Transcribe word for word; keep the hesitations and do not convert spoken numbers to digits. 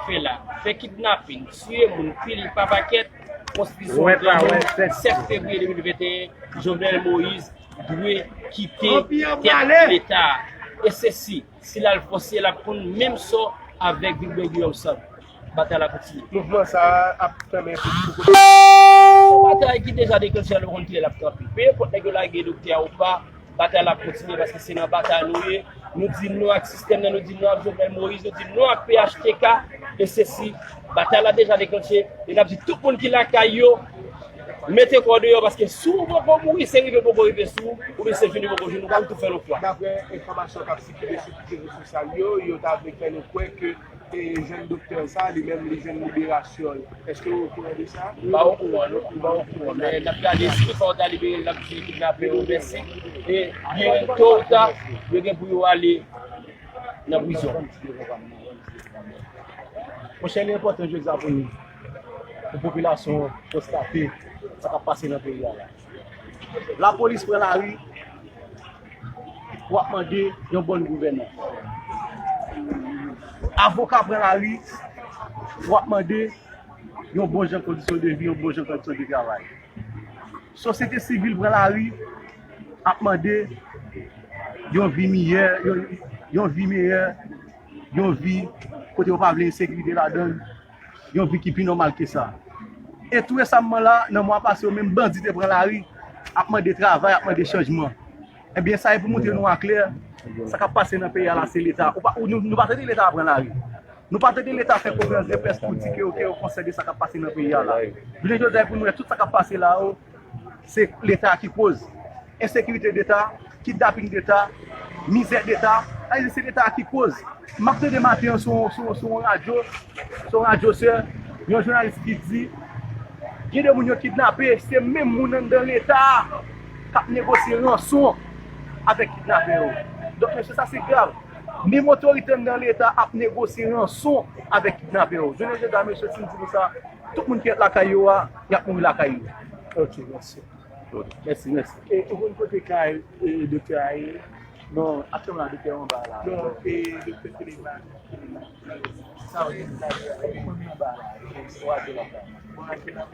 fè la, fè kidnapin, tiye moun, pile pa pakèt, konstitisyon de sèt fevriye de mil venteyen, Jovenel Moïse dwe kite tèt Leta. E se si, si l al fòse, l ap konn menm sò avèk Vilbert Guillaume Sav. Batay la kontinye. Mouvman sa a ap tanmen pou, pou kote. Se yon batay ki deja deklanche, nou konn kilè l ap kanpe. Pe enpòt nèg yo lage doktè a ou pa, batay la ap kontinye paske se nan batay nou ye. Nou di non ak sistèm nan, nou di non ak Jovenel Moïse, nou di non ak P H T K, e se si batay la deja deklanche, e n ap di tout moun ki lakay yo, mete kò deyò, paske si w poko mouri, se rive poko rive sou ou, oubyen se jwenn li poko jwenn ou, pa tou fè l yon fwa. Daprè enfòmasyon k ap sikile sou tout rezo sosyal yo, yo ta vle fè nou kwè ke e jèn doktè sa, li menm, li jwenn liberasyon l. Èske w okouran de sa? M pa okouran, non. M pa okouran. Men n ap gade, si yo fè w ta libere l, n ap di kidnapè yo mèsi. E byen, to ou ta, yo gen pou yo ale nan prizon. Monchè, li enpòtan jodi a pou nou, pou popilasyon an konstate sa k ap pase nan peyi a la. Lapolis pran lari pou ap mande yon bòn gouvènans. Avoka pran lari pou ap mande yon bon jan kondisyon de vi, yon bon jan kondisyon de travay. Sosyete sivil pran lari ap mande yon vi miyè, yon, yon vi meyè, yon vi kote yo pa vle ensekirite ladan l, yon vi ki pi nòmal ke sa. E tou resaman la, nan mwa pase yo, menm bandi te pran lari, ap mande travay, ap mande chanjman. Ebyen, sa e pou montre nou aklè, sa k ap pase nan peyi a la, se Leta. Ou pa, ou, nou, nou pa tande Leta pran lari. Nou pa tande Leta fè konferans de près pou di ke, ke yo konsène sa k ap pase nan peyi a la. Jounen jodi a, pou nou wè tout sa k ap pase la yo, se Leta ki koz. Ensekirite Leta, kidnaping Leta, mizè Leta, sa vle di se Leta ki koz. M ap tande maten an sou, sou, sou yon radyo, sou yon radyo sè, yon jounalis ki di, gen de moun yo kidnape, se menm moun anndan Leta a k ap negosye ranson avèk kidnapè yo. Donk, mesye, sa se grav. Menm otorite anndan Leta ap negosye ranson avèk kidnapè yo. Jounen jodi a, mesye, si m di nou sa, tout moun ki ret lakay yo a, y ap mouri lakay yo. Ok, mèsi. Ok, mèsi, mèsi. E ou konn kote kay, e, doktè a ye? Non, aktyèlman la, doktè anba la. Non, e, doktè Filipa. Sa w di la, ou konn anba la, e, ou a di la. Bon, a di la.